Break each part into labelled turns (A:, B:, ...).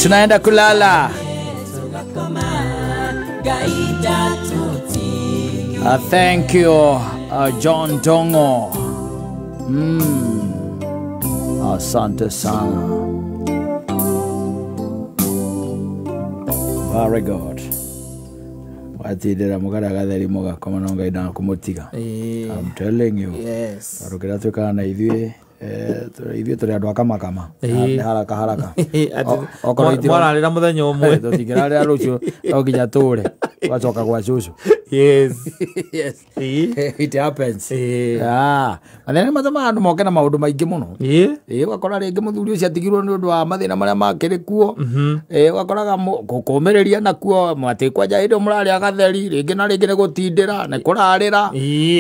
A: Tunaenda kulala. Thank you, John Dongo. Asante sana. Very good. Watindira mugara gatheri mugakoma no Ngai ndakũmũtiga. I'm telling you.
B: Yes.
A: Tondũ kĩrĩa twĩkaga na ithuĩ ithuĩ tũrĩ andũ a kamakama. Nĩ haraka haraka. Okorwo
B: mwararĩra mũthenya ũmwe.
A: Tũtingĩrarĩra rũciũ no nginya tũre. Tũgacoka gwa cũcũ.
B: Yes.
A: Yes. It happens. Ah, mathĩna nĩ matũmaga andũ moke na maũndũ maingĩ mũno. Ũgakora rĩngĩ mũthuri ũcio atigirwo nĩ ũndũ wa mathĩna marĩa makĩrĩ kuo. Ũgakoraga kũmĩrĩria nakuo atĩ kwanja hĩndĩ ĩyo mũrarĩa gatheri rĩngĩ na rĩngĩ nĩ gũtindĩra nĩ kũrarĩra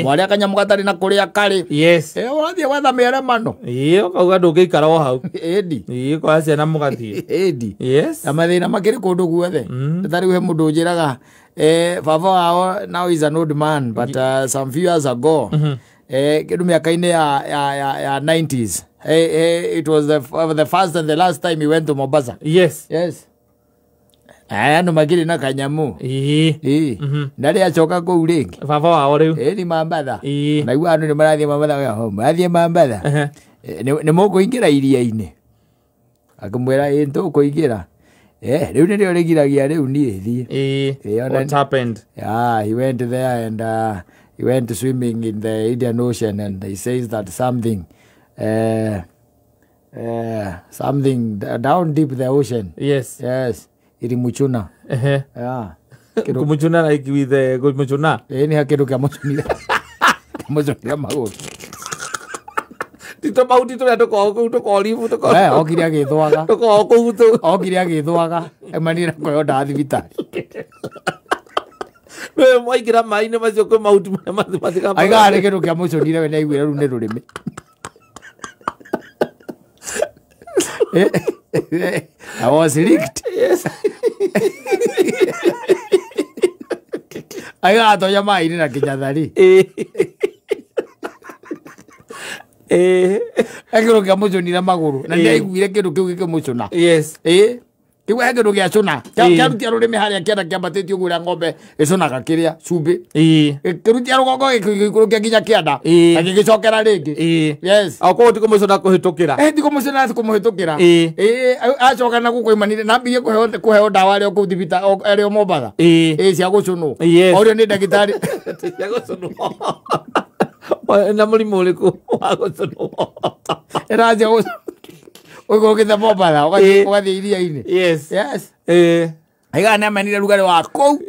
A: mwarĩa kanyamũ gatarĩ na kũrĩa karĩ.
B: Yes.
A: Ũrathiĩ gwetha mĩeremano.
B: Ũkauga ndũngĩikara o hau.
A: Ĩndi.
B: Kwa ciana mũgathiĩ.
A: Ĩndi.
B: Yes.
A: Na mathĩna makĩrĩ kũndũ guothe. Ta rĩu he mũndũ ũnjĩraga baba wao now is an old man, but some few years ago, kĩndũ mĩaka-inĩ ya 90s, it was the first and the last time he went to Mombasa.
B: Yes.
A: Yes. Andũ makĩrĩ na kanyamu. Ndarĩ acoka kũu rĩngĩ.
B: Baba wao rĩu.
A: Ni Mambatha. Naigua andũ nĩ marathiĩ Mambatha, marathiĩ Mambatha. Nĩ mũkũingĩra iria-inĩ. Akĩmwĩra ĩ tũkũingĩra. Rĩu nĩrĩo rĩgiragia rĩu niĩ thiĩ.
B: What happened?
A: Yeah, he went there and he went swimming in the Indian Ocean, and he says that something something down deep the ocean.
B: Yes.
A: Yes. Ilimuchuna. Yeah.
B: Kumuchuna like with the kumuchuna.
A: Ni hakindu kia muchunire. Muchunire magũrũ.
B: Tito mauti tũrĩa tũkoragwo kũu tũkoribu tũkoragwo.
A: Okire agĩthwaga.
B: Tũkoragwo kũu tũ.
A: Okire agĩthwaga. Emanire kũheo ndawa thibitarĩ.
B: We mwaingĩra maĩ-inĩ macio kwĩ mahuti marĩa mathikaga.
A: Aigaga nĩ kĩndũ kĩa mũcũnire we nĩaiguire rĩu nĩ rũrĩmĩ. I was licked.
B: Yes.
A: Aigaga atonya maĩ-inĩ na kĩnyathari. Kĩndũ kĩa mũcũnire magũrũ na nĩaiguire kĩndũ kĩu gĩkĩmũcũna.
B: Yes.
A: Kĩu he kĩndũ gĩacũna. Kĩarutia rũrĩmĩ harĩa kĩanda kĩambatĩtie ũguo ũrĩa ng'ombe ĩcũnaga kĩrĩa cumbĩ. Gĩkĩrutia rũgongo gĩkĩikũrũkia nginya kĩanda na gĩgĩcokera rĩngĩ. Yes.
B: Okorwo ti kũmũcũna kũhĩtũkĩra.
A: Ti kũmũcũna ti kũmũhĩtũkĩra. Acoka na gũkũ aimanire na ambirie kũheo ndawa arĩ o kũu thibitarĩ arĩ o Mombatha. Cia gũcũnwo. Orio nĩ ndagĩtarĩ.
B: Cia gũcũnwo. Na mũrimũ ũrĩkũ wa gũcũnwo?
A: Ĩranjia ũikũrũkĩte Mombatha ũgathiĩ iria-inĩ.
B: Yes.
A: Yes. Aigaga nĩamenire rugarĩ wa kũu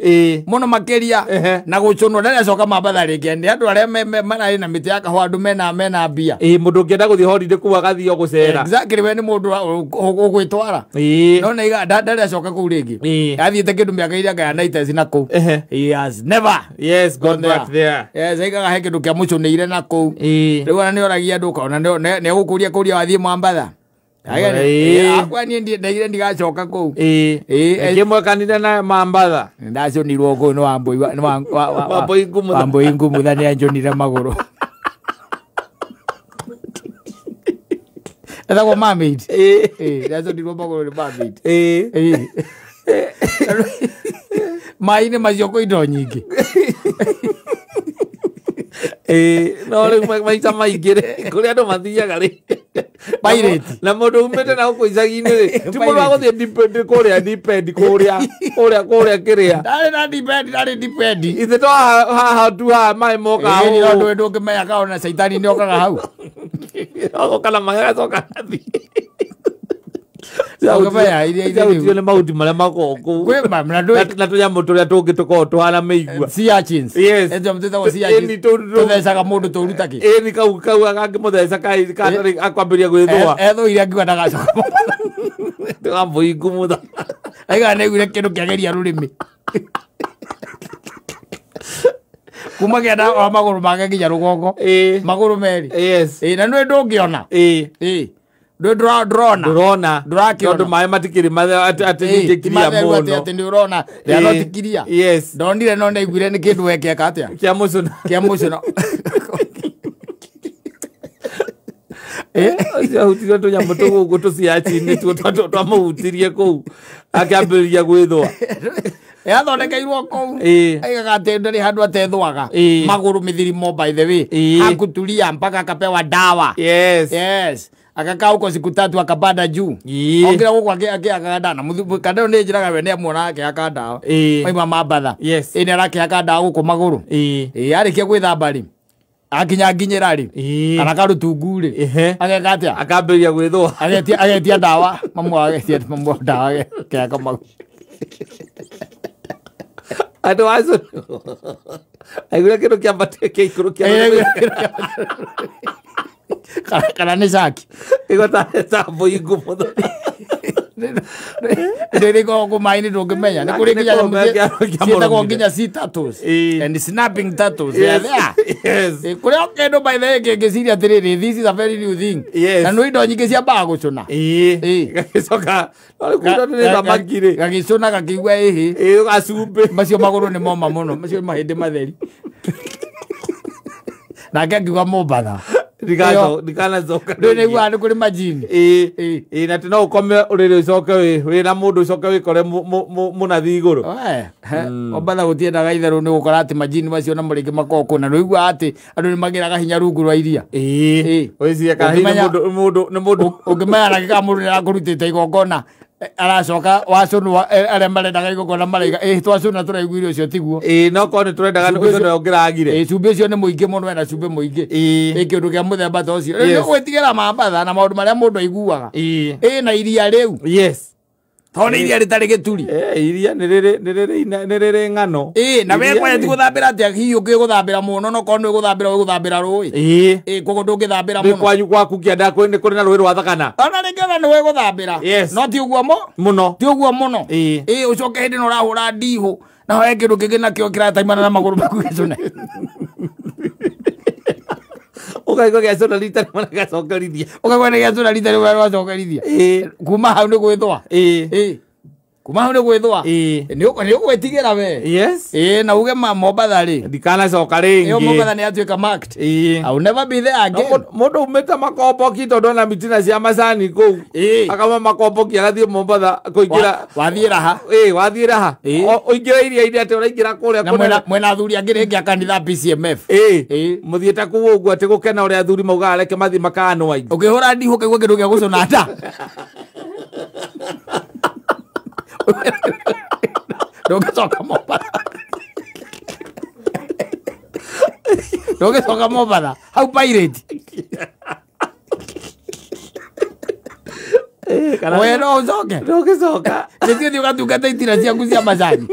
A: mũno makĩria na gũcũnwo ndarĩ acoka Mombatha rĩngĩ. Nĩ andũ arĩa mararĩ na mĩtĩ ya kahũa andũ mena mbia.
B: Mũndũ ũngĩenda gũthiĩ holiday kũu agathiĩ o gũcera.
A: Exactly, we nĩ mũndũ ũgwĩtwara. No nĩ aigaga ndarĩ acoka kũu rĩngĩ. Athiĩte kĩndũ mĩaka ĩrĩa anga ya 90s na kũu. He has never
B: yes gone back there.
A: Yes, aigaga he kĩndũ kĩamũcũnĩire na kũu. Rĩu ona nĩoragia andũ ũkona nĩegũkũria kũria wathiĩ Mombatha. Akwa niĩ ndaigire ndigacoka kũu.
B: Ĩkĩmwekanire na Mambatha.
A: Ndacũnirwo kũu nĩ Wambũi Ngumutha nĩanjũnire magũrũ. Etagwo mermaid. Ndacũnirwo magũrũ nĩ mermaid. Maĩ-inĩ macio kwĩ indo nyingĩ.
B: No rĩu maita maingĩ rĩ kũrĩa andũ mathiaga rĩ
A: Pirate.
B: Na mũndũ umĩte na gũkũ icagi-inĩ rĩ ti mũndũ wa gũthiĩ deep end kũrĩa deep end kũrĩa kũrĩa kũrĩa kĩrĩa
A: ndarĩ na deep end ndarĩ deep end
B: ithe to haha tu haha maĩ moka
A: hau no ndũngĩmenya kana ona caitani nĩokaga hau
B: oka na maĩ agacoka athiĩ.
A: Ũngĩmenya iria
B: Ithĩ nĩ mahuti marĩa makoragwo kũu na tũnyamũ tũrĩa tũngĩ tũkoragwo tũhana mĩigua.
A: Sea urchins.
B: Yes.
A: Tũtagwo sea urchins. Tũthecaga mũndũ tũruta kĩ?
B: Ĩni kau kau kangĩmũtheca katarĩ akwambĩrĩria gwĩthũa.
A: Ethũire angiuga ndagacoka.
B: Wambũi Ngumutha.
A: Aigaga nĩaiguire kĩndũ kĩageria rũrĩmĩ. Kuma kĩanda wa magũrũ make nginya rũgongo. Magũrũ merĩ.
B: Yes.
A: Na nĩũĩ ndũngĩona. Ndũrona.
B: Ndũrona.
A: Ndũrakĩona.
B: Tondũ maĩ matikĩrĩ atĩ ningĩ kiria mũno.
A: Atĩ nĩ ũrona. They are not clear.
B: Yes.
A: Ndonire no ndaiguire nĩ kĩndũ wekeka atĩa?
B: Kĩa mũcũna.
A: Kĩa mũcũna.
B: Ũcio ahutirie tũnyamũ tũgũkũ tũciaci-inĩ tuo twamũhutirie kũu akĩambĩrĩria gwĩthũa.
A: Yathondekeirwo kũu. Aigaga atĩ ndarĩ handũ atethũaga. Magũrũ mĩthirimo by the way. Hakutulia mpaka akapewa dawa.
B: Yes.
A: Yes. Akakaa huko siku tatu akapanda juu. Ongera gũkũ akĩhakaga ndawa. Na kandeo nĩ njĩraga we nĩamuona akĩhaka ndawa. Maima mambatha.
B: Yes.
A: Nĩ arakĩhaka ndawa gũkũ magũrũ. Arĩkia gwĩthamba rĩ, akinya nginyĩra rĩ, kana karũtungu rĩ, ageka atĩa?
B: Akambĩrĩria gwĩthũa.
A: Agetia ndawa. Mamu agetia mamu ndawa akĩhaka magũrũ.
B: Andũ acio aiguire kĩndũ kĩambatĩte kĩa igũrũ kĩa
A: kana nĩ caki.
B: Ĩgua ta mbũi ngumu.
A: Indo iria ikoragwo kũu maĩ-inĩ ndũngĩmenya. Nĩ kũrĩ nginya nyamũ ciĩtagwo nginya sea turtles and snapping turtles. They are there.
B: Yes.
A: Kũrĩ o kĩndũ by the way kĩngĩciria atĩrĩrĩ, this is a very new thing.
B: Yes.
A: Na nĩ indo nyingĩ ciambaga gũcũna.
B: Gagĩcoka no rĩu kũndũ nĩ thamaki rĩ.
A: Gagĩcũna gakĩigua ĩhĩ.
B: Gacumbĩ.
A: Macio magũrũ nĩ moma mũno, macio nĩ mahĩndĩ matheri. Nake akiuga Mombatha.
B: Ndikanacoka.
A: Ndũĩ nĩaiguaga nĩ kũrĩ majini.
B: Na atĩ no ũkome ũrĩrĩ ũcoke wĩna mũndũ ũcoke wĩkore mũnathi igũrũ.
A: Mombatha gũtiendaga itherũ nĩ gũkora atĩ majini macio namo rĩngĩ makoragwo kũu na nĩũiguaga atĩ andũ nĩ magĩraga hinya rungu rwa iria.
B: Ũgĩciria kana hihi nĩ mũndũ
A: ũngĩmenya nake kana mũndũ nĩarakũrutĩte igongona aracoka wacũnwo arĩa marendaga igongona maraiga twacũna tũraiguire ũcio tiguo.
B: No korwo nĩ tũrendaga ũcio nĩwe ũngĩragire.
A: Cumbĩ ũcio nĩ mũingĩ mũno ena cumbĩ mũingĩ. Kĩndũ kĩa mũthemba ta ũcio. Rĩu nĩũgwĩtigĩra Mambatha na maũndũ marĩa mũndũ aiguaga. Na iria rĩu.
B: Yes.
A: Tondũ nĩ iria rĩtarĩ gĩturi.
B: Iria nĩ rĩrĩ ng'ano.
A: Na we kwenda ti gũthambĩra atĩa hihi ũngĩgũthambĩra mũno no korwo nĩ ũgũthambĩra ũgũthambĩra rũĩ. Koguo ndũngĩthambĩra mũno.
B: Nĩ kwanyu gwaku kĩanda nĩ kũrĩ na rũĩ rwa Thakana.
A: Ona rĩngĩ ona nĩ wĩgũthambĩra. No ti ũguo
B: mũno.
A: Ti ũguo mũno. Ũcoke hĩndĩ ĩno ũrahũra ndihũ na he kĩndũ kĩngĩ nakĩo kĩrataimana na magũrũ maku gĩcũne.
B: Ũkaigua gĩacũna rita rĩmwe na gĩgacokerithia.
A: Ũkaigua nĩ gĩacũna rita rĩmwe na gĩgacokerithia. Kuma hau nĩ gwĩthũa. Kuma hau nĩ gwĩthũa. Nĩ ũgwĩtigĩra we.
B: Yes.
A: Na uge Mombatha rĩ.
B: Ndikanacoka rĩngĩ.
A: Ĩyo Mombatha nĩ yatuĩka marked. I will never be there again.
B: Mũndũ umĩte makomboki tondũ ena mitina cia macani kũu. Akauma makomboki agathiĩ Mombatha kũingĩra.
A: Wathiĩ raha.
B: Wathiĩ raha. Ũingĩre iria-inĩ atĩ ũraingĩra kũrĩa
A: kũnene. Na mwena athuri angĩ rĩngĩ a kanitha PCMF.
B: Mũthiĩte kũu ũguo atĩ gũkena ũrĩa athuri maugaga reke mathiĩ makanwa aingĩ.
A: Ũkĩhũra ndihũ ũkaigua kĩndũ gĩa gũcũna nda. Ndũngĩcoka Mombatha. Ndũngĩcoka Mombatha. Hau pirate. We no ũcoke.
B: Ndũngĩcoka.
A: Nĩthiĩ ũthiĩ ũgatungata itira ciaku cia macani.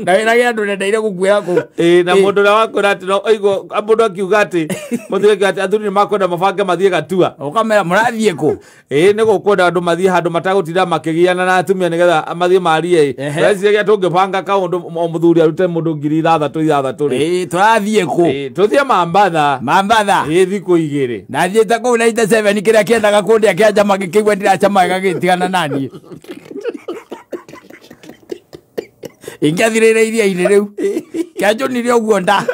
A: Na wĩrage andũ nendaire gũkuĩra kũu.
B: Na mũndũ ũrĩa wakwĩra atĩ no aigua mũndũ akiuga atĩ mũthuri akiuga atĩ athuri nĩ makwenda mabange mathiĩ Gatua.
A: Ũkamera mũrathiĩ kũ?
B: Nĩ gũkwenda andũ mathiĩ handũ matagũtinda makĩgiana na atumia nĩgetha mathiĩ marie. Ũreciria tũngĩbanga kaũndũ o mũthuri arute mũndũ 6,000 6,000 rĩ.
A: Tũrathiĩ kũ?
B: Tũthiĩ Mambatha.
A: Mambatha.
B: Thikũ igĩrĩ.
A: Ndathiĩte kũu 97 kĩrĩa kĩendaga kũndĩa kĩanjama gĩkĩigua ndiracama gĩgĩtigana naniĩ. Ingĩathirĩire iria-inĩ rĩu. Kĩanjũnire ũguo nda.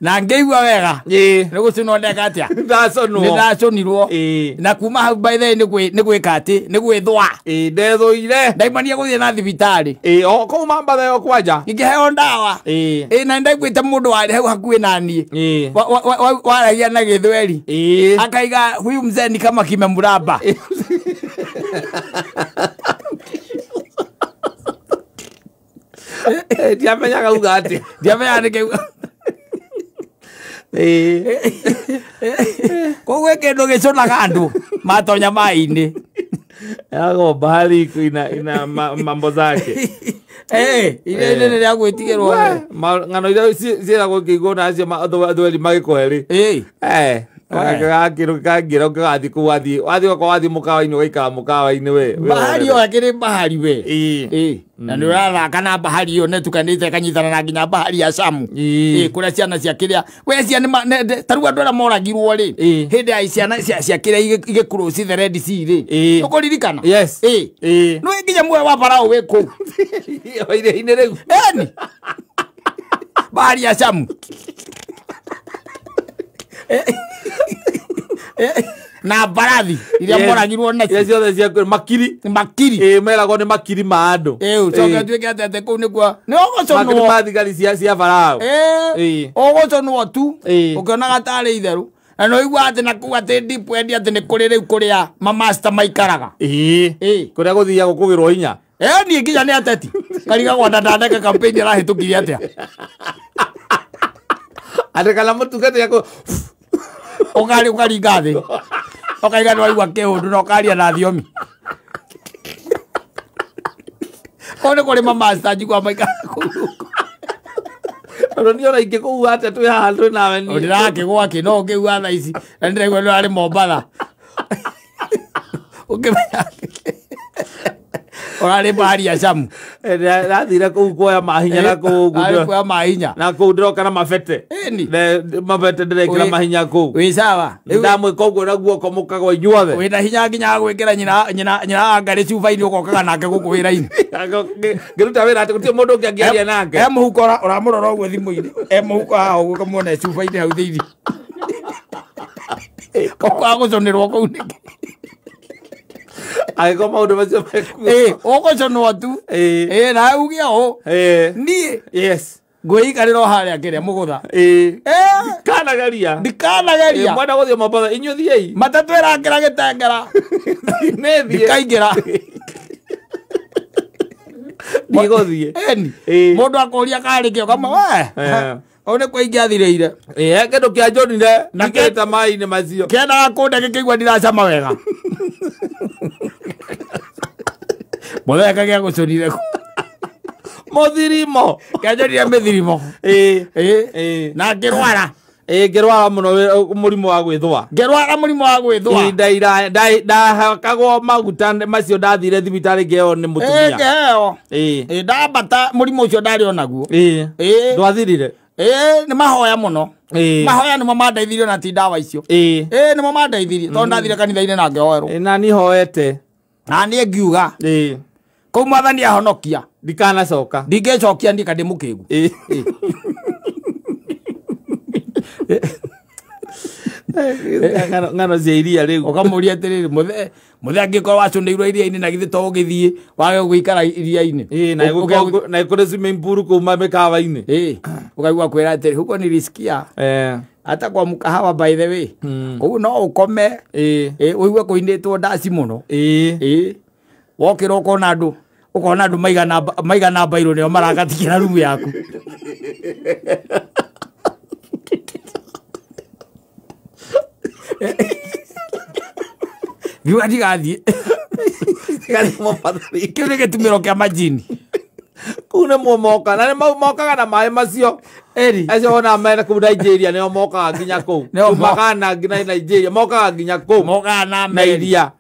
A: Na ngĩigua wega. Nĩ gũcũnwo ndeka atĩa?
B: Ndacũnwo.
A: Nĩ ndacũnirwo. Na kuma hau by the way nĩ gwĩka atĩ nĩ gwĩthũa.
B: Ndethũire.
A: Ndaimania gũthiĩ na thibitarĩ.
B: O kũu Mambatha yo kwanja.
A: Ingĩheo ndawa. Na ndaiguĩte mũndũ warĩ hau hakuhĩ na niĩ. Waragia na Gĩthweri. Akaiga huyu mzee ni kama kimemramba.
B: Ndiamenyaga uga atĩa.
A: Ndiamenyaga nĩkĩ. Koguo kĩndũ gĩcũnaga andũ matonya maĩ-inĩ.
B: Yago bahari ina mambo zake.
A: Iria-inĩ nĩ rĩa gwĩtigĩrwo.
B: Ng'ano iria ciĩragwo ngĩigua na acio athweri magĩkũhe rĩ. Gakĩrũ kangĩra ũgathiĩ kũu wathiĩ okorwo wathiĩ mũkawa-inĩ ũgaikara mũkawa-inĩ we.
A: Bahari ĩyo ĩkĩrĩ bahari we. Na nĩ ũrathaka na bahari ĩyo nĩtukanĩte ĩkanyitana na nginya bahari ya Shamu. Kũrĩa ciana cia kĩrĩa we ciana ta rĩu andũ arĩa moragirwo rĩ hĩndĩ ya ciana cia kĩrĩa igĩcross the Red Sea rĩ. Ũkũririkana?
B: Yes.
A: Nĩ nginya muoyo wa Farao wĩ kũu.
B: Iria-inĩ rĩu.
A: Ĩni. Bahari ya Shamu. Na mbarathi iria moragirwo nacio.
B: Iria ciothe cia makiri.
A: Makiri.
B: Meragwo nĩ makiri ma andũ.
A: Ũcoke ũtuĩke atĩ atĩ kũu nĩkuo nĩ ũgũcũnwo.
B: Makiri ma thigari cia Farao.
A: Ũgũcũnwo tu ũkĩonaga tarĩ itherũ. Na no igua atĩ na kũu atĩ deep end atĩ nĩ kũrĩ rĩu kũrĩa mamasta maikaraga.
B: Kũrĩa gũthiagwo kũgĩrwo hinya.
A: Niĩ nginya nĩ ateti. Karigagwo ndandandeke campaign ĩrahĩtũkirie atĩa.
B: Atĩ kana mũtungati akũ
A: ũkaringa thĩ. Ũkaiga nĩ waigua kĩũndũ na ũkaria na thiomi. Kũu nĩ kũrĩ mamasta njiguaga maikaraga kũu.
B: Tondũ niĩ ona ingĩkũua atĩa twĩ haha twĩ nawe niĩ.
A: Ndĩrakĩgwa kĩ no ũngĩua thaa ici na nĩndĩraigua nĩ ũrarĩ Mombatha. Ũngĩmenya ũrarĩ bahari ya Shamu.
B: Ndathire kũu kuoya mahinya na kũu
A: ũguo. Kuoya mahinya.
B: Na kũu ndĩroka na mabete. Mabete ndĩrekĩra mahinya kũu.
A: Wĩ sawa.
B: Ndamwĩka ũguo na guoko mũkagwa inyuothe.
A: Wĩna hinya nginya wa gwĩkĩra nyina wa Ngarĩ cuba-inĩ ũgokaga nake gũkũ wĩra-inĩ.
B: Ngĩruta wĩra atĩ gũtirĩ mũndũ ũngĩ angĩaria nake.
A: E mũhuko ũramũrora ũguo thimũ-inĩ. E mũhuko haha ũguo ũkamwona e cuba-inĩ hau thĩinĩ. Ũkwaga gũcũnĩrwo kũu nĩkĩ?
B: Angĩkorwo maũndũ macio mekuo.
A: Ũgũcũnwo tu. Na uge ũũ. Niĩ.
B: Yes.
A: Ngwĩikarĩra o harĩa kĩrĩa mũgũtha.
B: Ndikanageria.
A: Ndikanageria.
B: Mwenda gũthiĩ Mombatha inyuĩ thiĩi.
A: Matatũ ĩrakĩra gĩtengera.
B: Nĩ thiĩ.
A: Ndikaingĩra.
B: Ndigũthiĩ.
A: Mũndũ akũria karĩ kĩ ũkamwe we. Kũu nĩkuo ingĩathirĩire.
B: Kĩndũ kĩa njonire ndikĩte maĩ-inĩ macio.
A: Kĩendaga kũnde gĩkĩigua ndiracama wega. Mũthee kagĩa gũcũnire kũ.
B: Mũthirimo.
A: Kĩanjonire mĩthirimo. Na ngĩrwara.
B: Ngĩrwara mũno mũrimũ wa gwĩthũa.
A: Ngĩrwara mũrimũ wa gwĩthũa.
B: Ihinda iraya ndahakagwo maguta macio ndathire thibitarĩ ngĩheo nĩ mũtumia.
A: Ngĩheo. Ndambata mũrimũ ũcio ndarĩ onaguo.
B: Ndwathirire.
A: Nĩ mahoya mũno. Mahoya nĩmo mandeithirie ona ti ndawa icio. Nĩmo mandeithirie tondũ ndathire kanitha-inĩ na ngĩhoerwo.
B: Na niĩ hoete.
A: Na niĩ ngiuga. Kũu mwathani ahonokia.
B: Ndikanacoka.
A: Ndingĩcokia niĩ ka ndĩ mũkĩgu.
B: Ng'ano cia iria rĩu.
A: Ũkamũria atĩrĩrĩ mũthee angĩkorwo wacũnĩirwo iria-inĩ na githĩ to ũgĩthiĩ wage gũikara iria-inĩ.
B: Na kũrĩ swimming pool kũu mĩkawa-inĩ.
A: Ũkaigua kwĩra atĩrĩ huko nilisikia hata kwa mkahawa by the way. Kũu no ũkome ũigue kũinĩtwo ndaci mũno. Wokĩra ũkona andũ ũkona andũ maigana mbairũ nĩo maragatikĩra rumu yaku. Ngiuga ndigathiĩ. Kĩu nĩ gĩtumĩro kĩa majini.
B: Kũu nĩmo mokaga na nĩ mokaga na maĩ macio. Acio wona mena kũu Nigeria nĩo mokaga nginya kũu. Mokaga na nginya Nigeria mokaga nginya kũu.
A: Mokaga na
B: iria.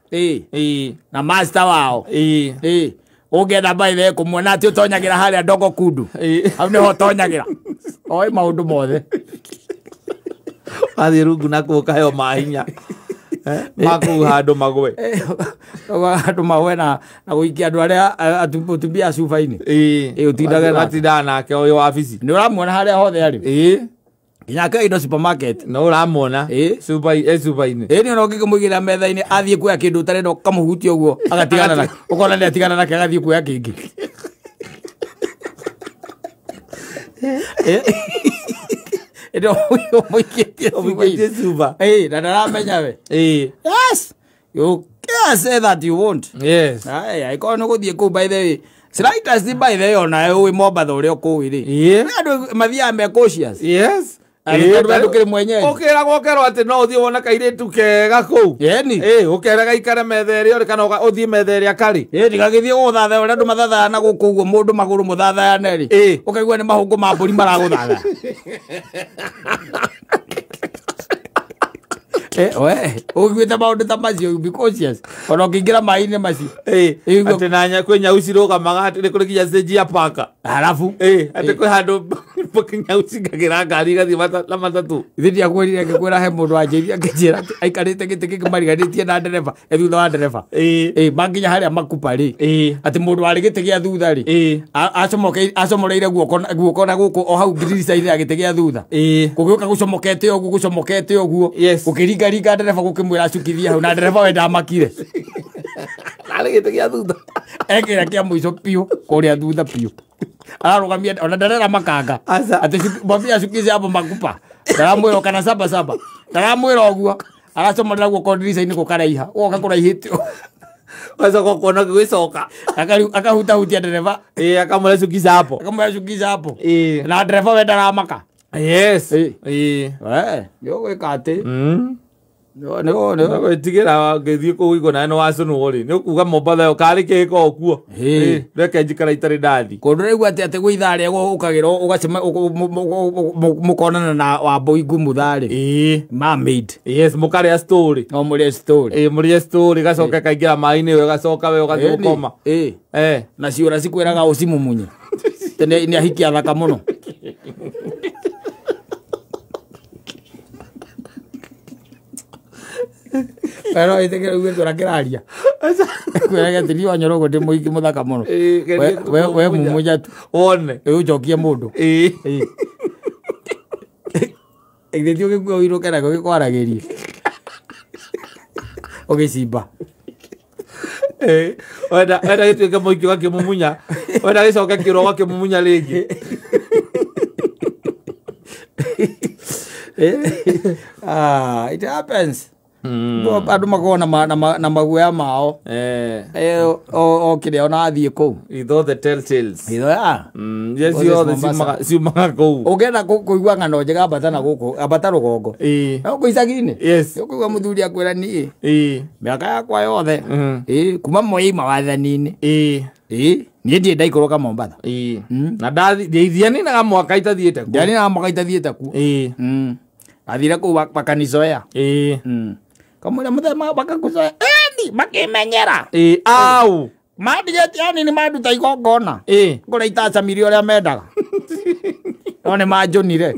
A: Na master wao. Ũngĩenda by the way kũmuona atĩ ũtonyagĩra harĩa Ndogo Kundu. Hau nĩho ũtonyagĩra. Oĩ maũndũ mothe.
B: Wathiĩ rungu na kũu ũkaheo mahinya. Makũu handũ magwe.
A: Handũ magwe na gũikia andũ arĩa atumia a cuba-inĩ. Ũtindage
B: watindaga nake ũyũ wabici.
A: Nĩ ũramuona harĩa hothe arĩ. Nginya akĩoya indo supermarket.
B: No ũramuona cuba-inĩ.
A: Nĩ ona ũngĩkĩmũigĩrĩra metha-inĩ athiĩ kuoya kĩndũ ũtarenda ũkamũhutia ũguo agatigana nake. Ũkona nĩ atigana nake agathiĩ kuoya kĩngĩ. Ũmũikĩtie cuba. Na ndaramenya we. Yes. You can't say that you won't.
B: Yes.
A: Angĩkorwo nĩ ũgũthiĩ kũu by the way. Slightest by the way ona wĩ Mombatha ũrĩa ũkũĩ rĩ. Andũ mathiaga me cautious.
B: Yes.
A: Tondũ ndũkĩrĩ mwenyeji.
B: Ũkĩragwo ũkerwo atĩ no ũthiĩ wone kairĩtu kega kũu. Ũkere gaikare metha ĩrĩa ũrĩ kana ũthiĩ metha ĩrĩa karĩ.
A: Ndigagĩthiĩ gũgũthathaya ũrĩa andũ mathathayana na gũkũ ũguo mũndũ magũrũ mũthathayane rĩ. Ũkaigua nĩ mahũngũ ma mbũri maragũthathaya. We ũguĩte maũndũ ta macio, you be cautious ona ũkĩingĩra maĩ-inĩ macio.
B: Atĩ na kwĩ nyau cirũgamaga, atĩ nĩ kũrĩ nginya stage ya paka.
A: Halafu
B: atĩ kwĩ handũ nyau cingagĩra ngari igathiĩ na matatũ.
A: Ithe ndiakwĩrire ngĩkwĩra he mũndũ wanjĩrire akĩnjĩra atĩ aikarĩte gĩtĩ gĩkĩ mariganĩtie na ndereba thutha wa ndereba. Manginya harĩa makupa rĩ, atĩ mũndũ warĩ gĩtĩ gĩa thutha rĩ, acomoreire guoko na gũkũ o hau ndirica-inĩ ya gĩtĩ gĩa thutha. Gũgĩũka gũcomokete ũguo, gũcomokete ũguo, gũkĩringaringa ndereba gũkĩmwĩra acukithie hau, na ndereba we ndamakire.
B: Arĩ gĩtĩ gĩa thutha.
A: Ekĩra kĩa mũico biũ, kũrĩa thutha biũ. Ararũgamia ona ndarera makanga. Atĩ mwambie acukize hapo makupa. Ndaramwĩra kana saba saba. Ndaramwĩra ũguo. Aracomorera guoko ndirica-inĩ gũkaraiha. Gũgoka kũraihĩte.
B: Wacoka ũkona gĩgĩcoka.
A: Akahutahutia ndereba.
B: Akamwĩra cukiza hapo.
A: Akamwĩra cukiza hapo. Na ndereba we ndaramaka.
B: Yes.
A: We, nĩ ũgwĩka atĩ.
B: Gwĩtigĩra ngĩthiĩ kũu igũrũ nawe nĩ wacũnwo rĩ, nĩ ũkuga Mombatha ĩyo karĩ kĩ gĩkoragwo kuo. Reke njikara itarĩ ndathi.
A: Kũndũ rĩu atĩ gwĩ ithaa rĩa ũkagĩra ũgacema mũkonana na Wambũi Ngumutha rĩ. Mermaid.
B: Yes, mũkarĩa story.
A: No mũrĩe story.
B: Mũrĩe story, gacoka kaingĩra maĩ-inĩ we gacoka we ũgathiĩ gũkoma.
A: Na ciũra cikwĩraga ũcimumunye. Nĩ ahiki athaka mũno. Pero ĩtĩkĩra uge tũra kĩraria. Kwĩraga atĩ niĩ Wanyoro ũguo ndĩ mũhiki mũthaka mũno. We mumunya tu.
B: Wone.
A: Ũnjokie mũndũ. Githĩ ti ũgĩkua ũinũke nakĩo gĩkwaragĩrie. Ũgĩcimba.
B: Wenda gĩtuĩke mũhiki ũgakĩmumunya. Wenda gĩcoke kĩũra ũgakĩmumunya rĩngĩ.
A: It happens. Andũ makoragwo na maguoya mao. O kĩrĩa ona athiĩ kũu.
B: Itho the telltales.
A: Itho ya.
B: Yes, ciothe ciumaga kũu.
A: Ũngĩenda kũigua ng'ano njega ambata na gũkũ, ambata rũgongo. No kũu icagi-inĩ. Ũkũigua mũthuri akwĩra niĩ. Mĩaka yakwa yothe. Kuma mwaima wathani-inĩ. Niĩ ndirĩ ndaikũrũka Mombatha.
B: Na ndianinaga mwaka itathiĩte kuo.
A: Ndianinaga mwaka itathiĩte kuo. Athire kũu bakanizoea. Kamwĩra mũthenya bakakuzoea. Eni makĩmenyera.
B: Au.
A: Mandigĩte yani nĩ manduta igongona. Ngũrĩa itacamirie ũrĩa mendaga. No nĩ manjũnire.